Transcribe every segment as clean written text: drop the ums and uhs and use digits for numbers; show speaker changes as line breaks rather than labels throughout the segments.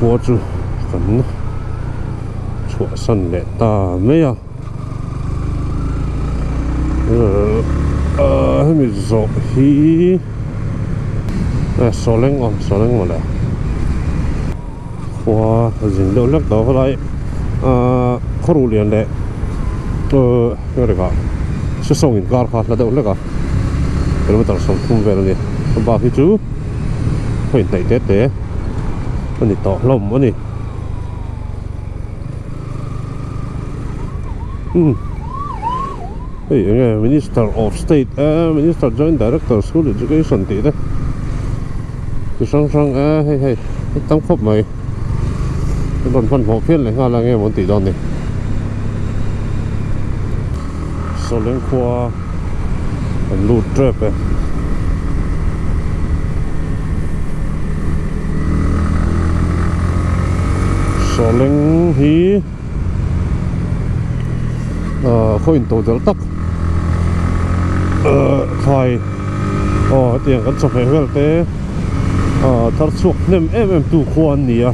Khua chu kan chhuahsan leh ta mai a ahh hemi zawh hi sawleng aw sawleng mawle khua zin deuh hlek tawh helai ahh khawruh lian leh ahh sesawng inkar kha hla deuh hlek a. Kilometer 30 vel a ni a bak hi chu khaw inhnaih te te a ni tawh hlawm a ni umm hei eng nge minister of state eh minister joint director school education tih te chi hrang hrang eh hei hei tam khawp mai an rawn hmanhmawh phian leh nghal a eng nge maw an tih dawn ni sawleng khua. Kan lut tep e. Sawleng hi ah khaw in to delh tak ah thlai aw hetiang kan chawhmeh vel te ah thar chhuak hnem em em tu khua an ni a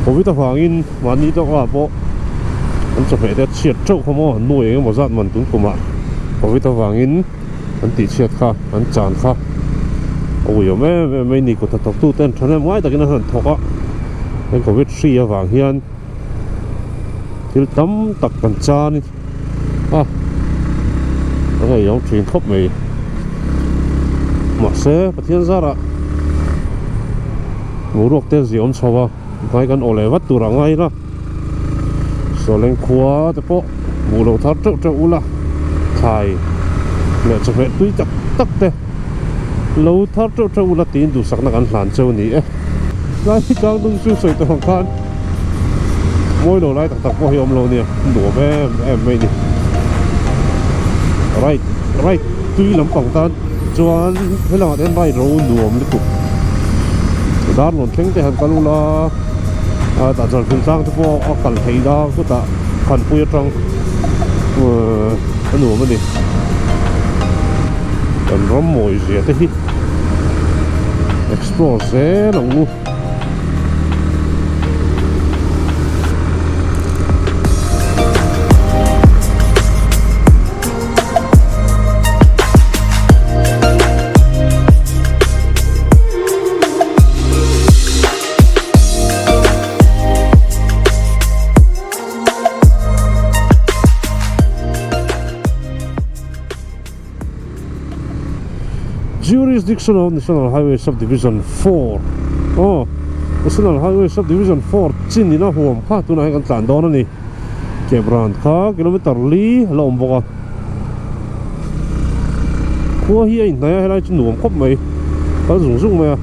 covid avangin mahni tawk ah pawh an chawhmeh te a chhiat teuh kha maw nuai eng emaw zat man tun kumah covid avangin an tih chhiat kha an chan kha a uiawm em em mai ni kut hnathawk tu ten thahnem ngai takin an han thawk a he covid hri avang hian thil tam tak kan chan a a ngaihawm thin khawp mai mahse Pathian zarah boruak te a ziahawm chho a. Hmai kan aw leh vat tur a ngai la Sawleng khua te pawh hmuh loh thar teuh teuh ula thlai leh chawhmeh tui tak tak te lo thar teuh teuh ula tiin duhsakna kan hlan cheu a ni e. Tlai hi tlang dung chu sawi tawh ang khan mawi lo lai tak tak pawh hi a awm lo nia nuam em em mai a ni. Right right tui lampang tan chuan helangah te hian right ro nuam lutuk dar rawn thleng te han kal ula ah tah chuan thingtlang te pawh a kal theih na kutah khanpui atang a nuam a ni kan ram mawi zia te hi explore zel ang u. Jurisdiction of National Highway Subdivision 4 aw National Highway Subdivision 4 chin in a huam kha tunah hian kan tlan dawn a ni. Kebran kha kilometer li a la awm bawk a khua hi a inhnaih a helai chu nuam khawp mai kal zung zung mai a.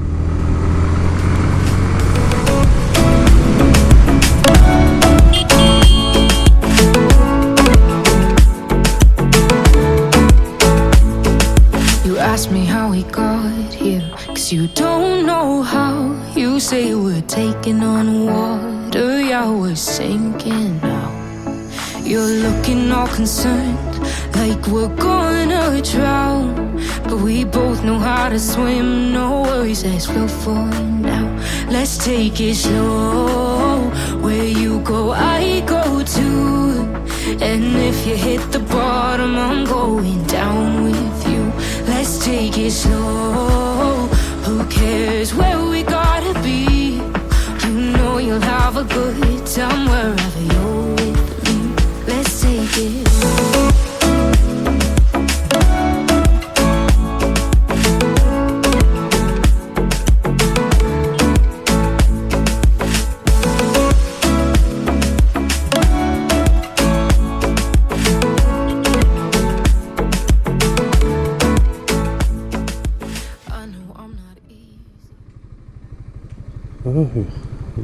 You ask me how we got here Cause you don't know how You say we're taking on water Yeah, we're sinking now You're looking all concerned Like we're gonna drown But we both know how to swim No worries, let's float for now Let's take it slow Where you go, I go too And if you hit the bottom, I'm going down with you Let's take it slow Who cares where we gotta be You know you'll have a good time wherever you're with me Let's take it slow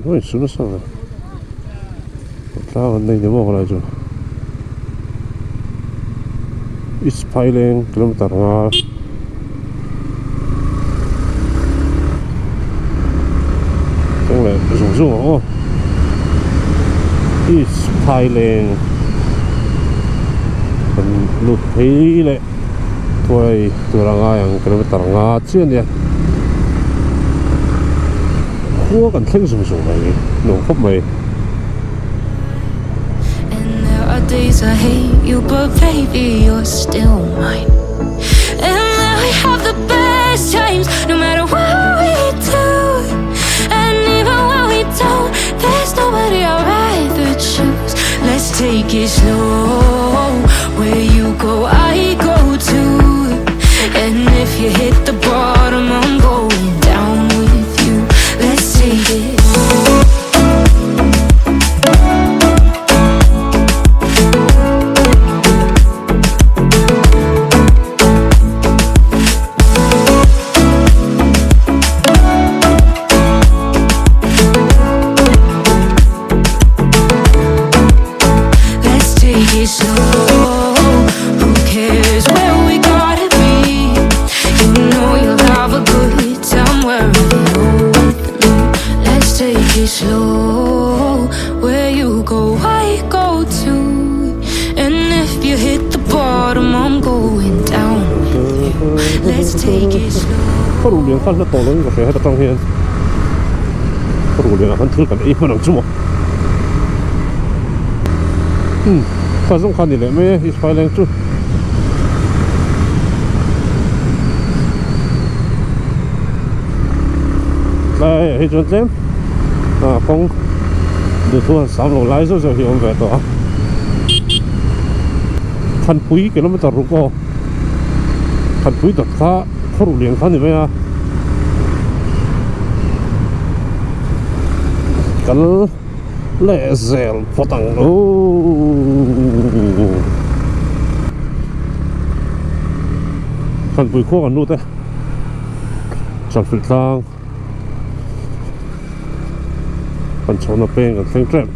Oi su nasa ve tlang an nei ni maw helai chu East Phaileng kilometer nga teng leh zung zung ang aw East Phaileng kan lut phei leh thuai tur a ngai ang kilometer nga chiah a nia. Khua kan thleng zung zung mai nuam khawp mai.
And there are days I hate you but baby you're still mine And we have the best times no matter what we do And even when we don't there's nobody I'd rather choose Let's take it slow Where you go I go too And if you hit the bottom I'm going down with you Let's take it Let's take it slow. Who cares where we gotta be? You know you'll have a good time wherever you're with me. Let's take it slow. Where you go, I go too. And if you hit the bottom, I'm going down with you. Let's take it slow.
Ka ruh lian kha hla tawh lo in ka hria heta tang hian ka ruh lian ah khan thil kan ei hman ang chu maw umm kha zawng kha ni leh mai e i hruai leng chu. Tlai ah hi chuan tlem ah kawng duhthu han sam lo lai zeuh zeuh hi a awm ve tawh a Thanpui kilometer ruk aw Thanpui dawt kha khaw ruh lian kha a ni mai a kal leh zel phawt ang ooh Thanpui khua kan lut e. Chawlhfilh tlang pan chhohna peng kan thleng tep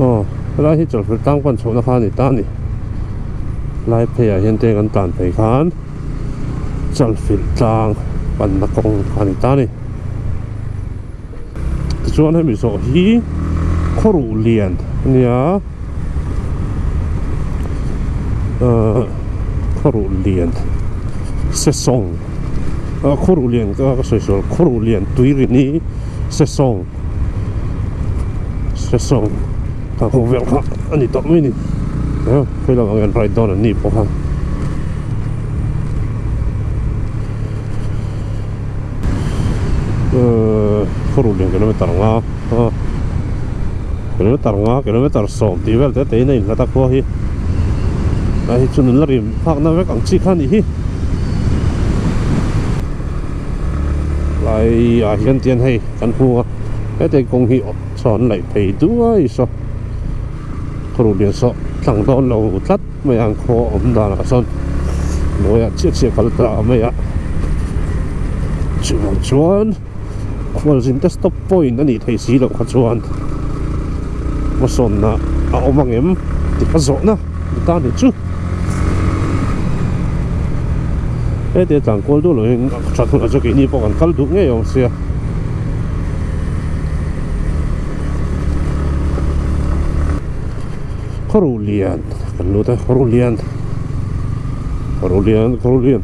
aw helai hi chawlhfilh tlang pan chhohna kha a ni ta a ni lai pheiah hian te kan tlan phei khan chawlhfilh tlang panna kawng kha a ni ta a ni tichuan hemi zawh hi khawruh lian a nia ahh khawruh lian sesawng ah khawruh lian ka ka sawi sual khawruh lian tui rin hi sesawng sesawng kha ho vel kha a ni tawh mai a ni ah khawi lamah nge an ride dawn an ni pawh kha. Khaw lian kilometer nga a kilometer nga kilometer sawm tih vel te te in a inhlat a khua hi a hi chu nunla rim phak na vek ang chi kha anih hi lai ah hian tian hei kan hmu a hetiang kawng hi saw an laih phei duai saw khaw lian saw tlang dawn lo tlat. Mai ang khaw awm danah chuan hnuaiah chiah chiah kal ta mai a chuvang chuan khualzin te stop point a nih theih si loh kha chuan hmasawnna a awm ang em tih ka zawhna ni ta ni chu heti tlang kual duh lohin that hunah chuan keini pawh kan kal duh ngei awm sia. Khaw lian kan lut a khaw lian khaw lian khaw lian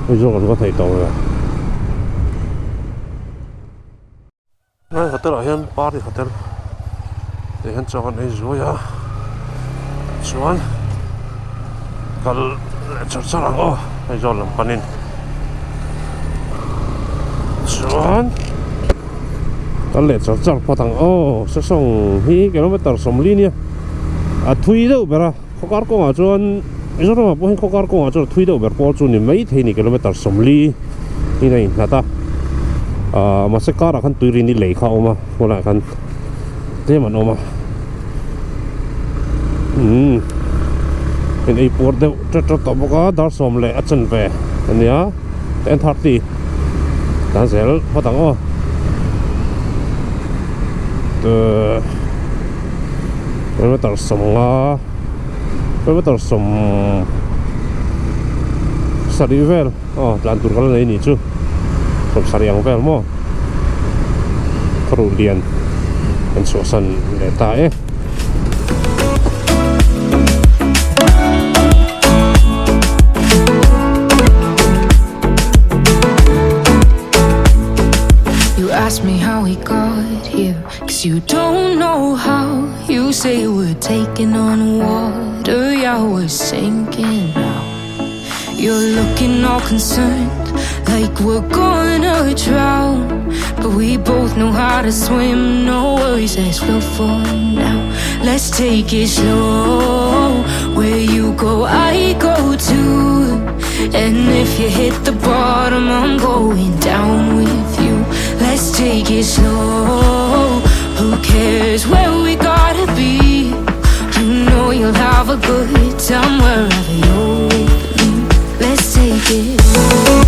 hei zawk an va theih tawh ve helai hotel ah hian party hotel tih hian chaw kan ei zuai a chuan kal leh char char ang aw hei zawn lam panin chuan. Kan leh char char phawt ang aw sesawng hi kilometer sawmli nia a thui deuh ber a khawkar kawngah chuan Mizoram ah pawh hian khawkar kawngah chuan a thui deuh ber pawl chu ni maithei ni kilometer sawmli in a innghat a ah mahse car ah khan tui rin i lei kha a awm a khaw laiah khan tlem an awm a umm in ei puar deuh ṭet ṭet tawh bawk a dar sawm leh a chanve a nia. 10:30 tan zel phawt ang aw ehh kilometer sawmnga kilometer sawm sarih vel aw tlan tur ka la nei a nih chu sawm sarih ang vel maw ka ruh lian kan chhuahsan leh ta e.
Cause you don't know how you say we're taking on water, yeah, we're sinking now. You're looking all concerned, like we're gonna drown. But we both know how to swim, no worries, let's float for now. Let's take it slow. Where you go, I go too. And if you hit the bottom, I'm going down with you. Let's take it slow. Who cares where we gotta be? You know you'll have a good time wherever you're with me. Let's take it slow.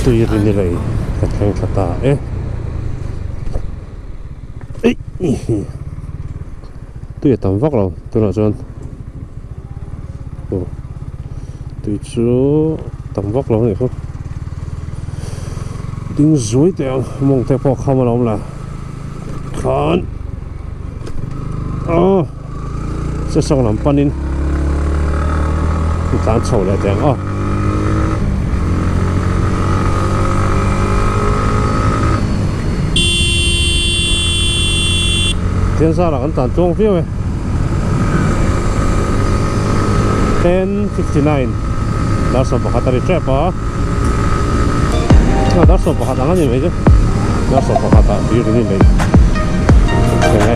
Tui rin ni lei ka thleng thla ta e eih tui a tam vak lo tunah chuan aw tui chu tam vak lo a nih kha ding zuai teh ang mawng te pawh a kham alawm la khan aw sesawng lam panin tlan chho leh teh ang aw. Thian zara kan tlan tluang viau e 10:59 dar 11 a ri tep a dar 11 ang a ni mai chu dar 11 ah tui rin in thleng e.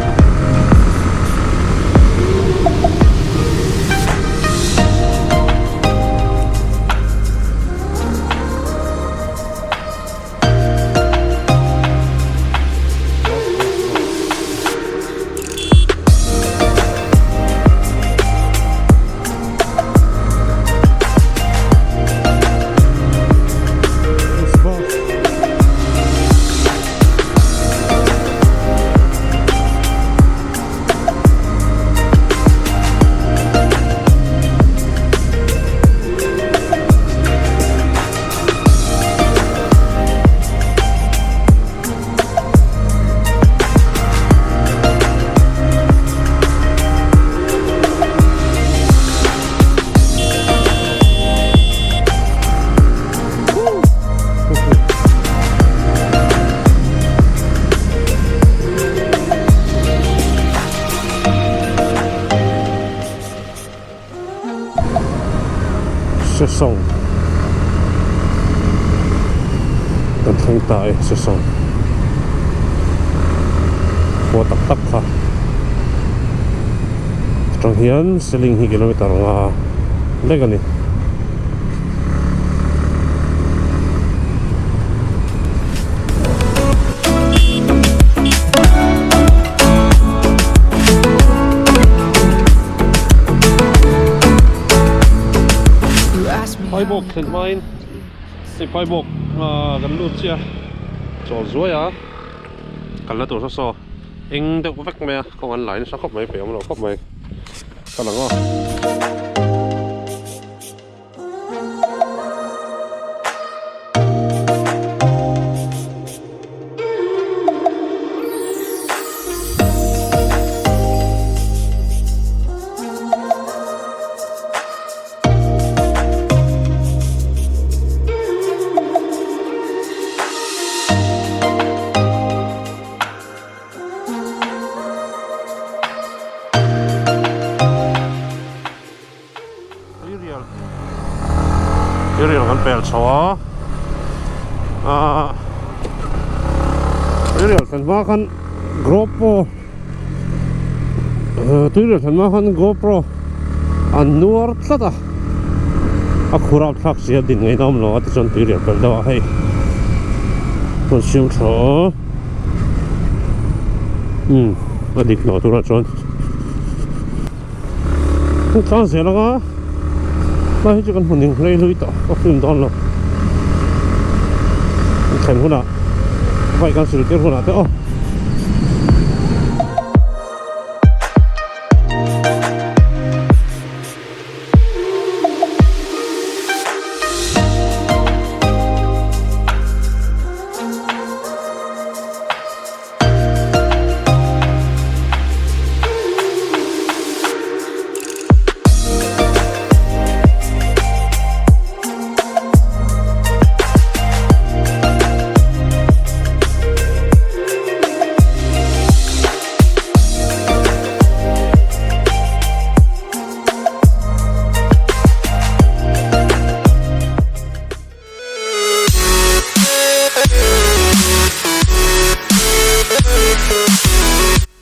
Sesawng kan thleng ta e sesawng khua tak tak kha atang hian seling hi kilometer nga lek a ni. Phaibawk thlen hmain hei phaibawk kan lut chiah a chawl zuai a kalna tur saw saw eng deuh vek mai a kawng an lai nasa khawp mai peih awm lo khawp mai ka lang aw. Tuirial Tuirial kan pel chho a ahh Tuirial thlen hma khan GoPro Tuirial thlen hma khan GoPro an nuar tlat a a khur ap thlak si a din ngaihna awm lo a tichuan tuirial pel deuh a hei rawn siam tha a umm a dik hnawh turah chuan. Hei tlang zel anga lai hi chu kan hmu ning hlei hlui tawh ka film dawn lo kan thlen hunah bike kan sil tir hunah te aw.